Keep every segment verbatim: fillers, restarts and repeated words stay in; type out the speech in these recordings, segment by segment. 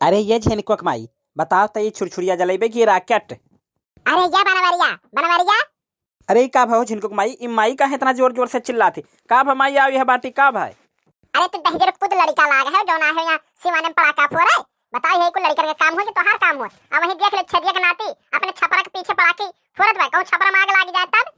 अरे ये झिनकुक माई, बताओ त ई छुरछुरिया जलइबे कि राकेट? अरे ये बनवरिया, बनवरिया। अरे ई का भा हो झिनकुक माई, ई माई काहे इतना जोर जोर से चिल्लात ही? का भा माई, आव यह बाटी, का भा? अरे तू दहिजर के पूत लड़िका लाग है, जौन आहे यहाँ सिवाने में पड़ाका फोरे। बताओ, यही कुल लड़िकन के काम हो कि तोहार काम हो? अब वहीं देख ले छेदिया के नाती, अपने छपरा के पीछे पड़ाकी फोरत बा, कहूँ छपरा में आग लाग जाए तब?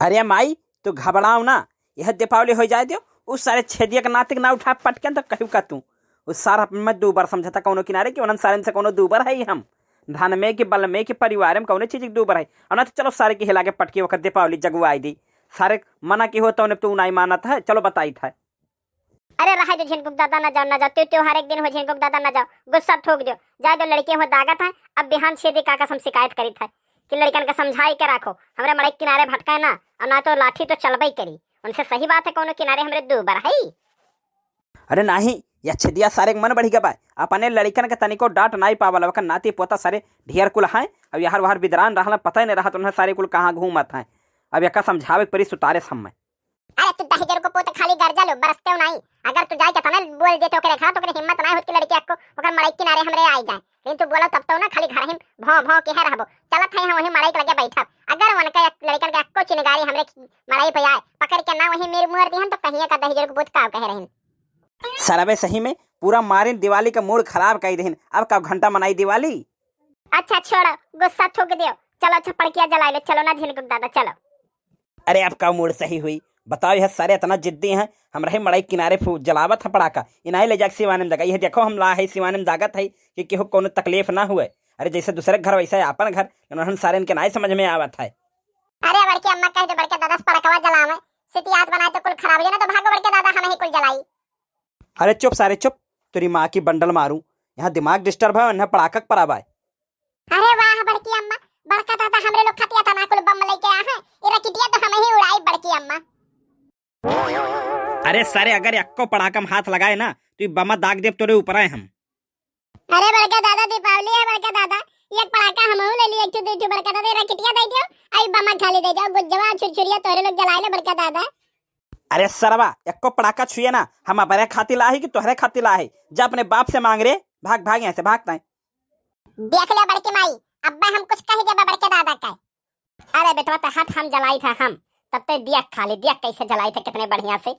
अरे माई, तू घबराओ ना, यह दीपावली हो जाए दियो, उस सारे छेदिया के नाती के ना उठा पटकेन तो कहू का तू? उस सार अपन में दूबर समझता कौनो किनारे कि उन्हन सारे से कौनो दूबर है हम? धन में कि बल में कि परिवार में कौनो चीज के दूबर है? और ना तो चलो सारे के हिला के पटकी वक्त दीपावली जगवाई दी। सारे मना की हो तो उन्हें तू नाई मानत है, चलो बताई था। अरे रहे दो झिनकुक दादा, ना जाओ, ना जाओ, त्यो त्योहार एक दिन हो झिनकुक दादा, ना जाओ, गुस्सा थूक दियो, जाए दो, लड़के हो दागत है। अब बिहान छेदी काका से हम शिकायत करी था कि लड़कन का समझाई के राखो, हमरे मड़ई किनारे भटकाए ना, और ना तो लाठी तो चलबे करी। उनसे सही बात है, कौनो किनारे हमरे दूबर है। अरे नाही, यह छेदिया सारे के मन बढ़ी गवा है, अपने लड़कन के तनिको डांट नाई पावल, ओकर नाती पोता सारे ढेर कुल हैं, अब यार वहार बिदरान रहल, पता ही नहीं रहत उन्हें सारे कुल कहाँ घूमत हैं। अब यका समझावे के परी सुतारे सब में। अरे तू दहिजर को पूत खाली गरजा लो, बरसते हो नाई। अगर तू जाए के तने बोल देते ओकरे घर, तो ओकरे हिम्मत नाई होत कि लड़के अक्को ओकर मड़ई किनारे हमरे आई जाए। लेकिन तू बोलो तब तो ना, खाली घर ही भौं भौं के है रहबो। चलत है हम वही मड़ई के लगे बैठब। अगर उनके लड़कन के अक्को चिनगारी हमरे मड़ई पे आए, पकड़ के ना वही मेर मुअर दिहन, तो कहिए का दहिजर को पूत का कहे रहन। सरबे सही में पूरा मारिन दिवाली का मूड खराब कर देहन। अब का घंटा मनाई दिवाली? अच्छा छोड़ो, गुस्सा थूक दियो, चलो अच्छा पड़किया जलाई लो, चलो ना झिनकुक दादा, चलो। अरे आपका मूड सही हुई, बताओ यह सारे इतना जिद्दी हैं, हम रहे मड़ई किनारे फू जलावत है पड़ाका, इनाई ले जाके सिवाने में दगा, यह देखो हम ला है सिवाने में दागत है कि केहू कोनो तकलीफ ना हुए। अरे जैसे दूसरे घर वैसे आपन घर, उन्हन सारे इनके नाई समझ में आवत है। अरे बड़की अम्मा कह दो बड़के दादा से पड़कवा जलावे, सितियात बनाए तो कुल खराब हो जाए ना, तो भागो बड़के दादा हम ही कुल जलाई। अरे चुप सारे चुप, तेरी माँ की बंडल मारूं, यहाँ दिमाग डिस्टर्ब है, इन्हें पड़ाकक पर आवाए। अरे वाह बड़की अम्मा, बड़का दादा हमरे लोग खतिया तना कुल बम लेके आ हैं, ये रकिटिया तो हम ही उड़ाई बड़की अम्मा। अरे सारे अगर एक्को पड़ाका में हाथ लगाए ना तो ये बमा दाग देब तोरे ऊपर आए हम। अरे बड़का दादा दीपावली है बड़का दादा, एक पड़ाका हमहू ले ली, एक ठो दे ठो बड़का दादा, ये रकिटिया दे दियो, आई बमा खाली दे जाओ, गुज्जवा छुरछुरिया तोरे लोग जलाए ले बड़का दादा। अरे सरवा, एक्को पड़ाका छुए ना, हम अपने खातिर ला है कि तोहरे खातिर ला है? जा अपने बाप से मांग रे, भाग भाग यहाँ से, भाग ताई। देख ले बड़की माई, अब्बे हम कुछ कह देबे बड़के दादा का। अरे बेटवा, तो हट, हम जलाई था हम, तब तो दिया खा ले, दिया कैसे जलाई था कितने बढ़िया से।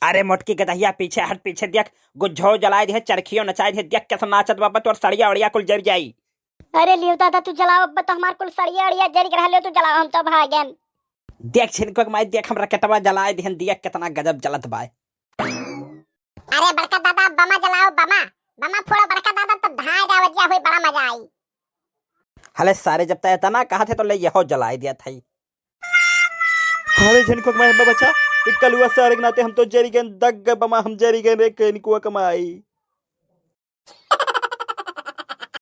अरे मोटकी गदहिया, पीछे हट, पीछे देख, गुज्झो जलाए दे, चरखियो नचाए दे, देख कैसे नाचत बाबा, तोर सड़िया ओड़िया कुल जर जाई। अरे लियो दादा, तू जलाओ, अब तो हमार कुल सड़िया ओड़िया जर के रहले, तू जलाओ, हम तो भागेन। देख छिनको के माई, देख हम रकेटवा जलाए दिहन, देख कितना गजब जलत बाय। अरे बड़का दादा, बमा जलाओ, बमा, बमा फोड़ो बड़का दादा, तब धाए जावजिया हुई, बड़ा मजा आई। हले सारे, जब तय इतना कहा थे तो ले यहो जलाए दिया था। अरे झिनको के माई, अब्बा बचा, ई कलुआ सारे के नाते हम तो जरी गए, दग बमा हम जरी गए रे, झिनको के माई।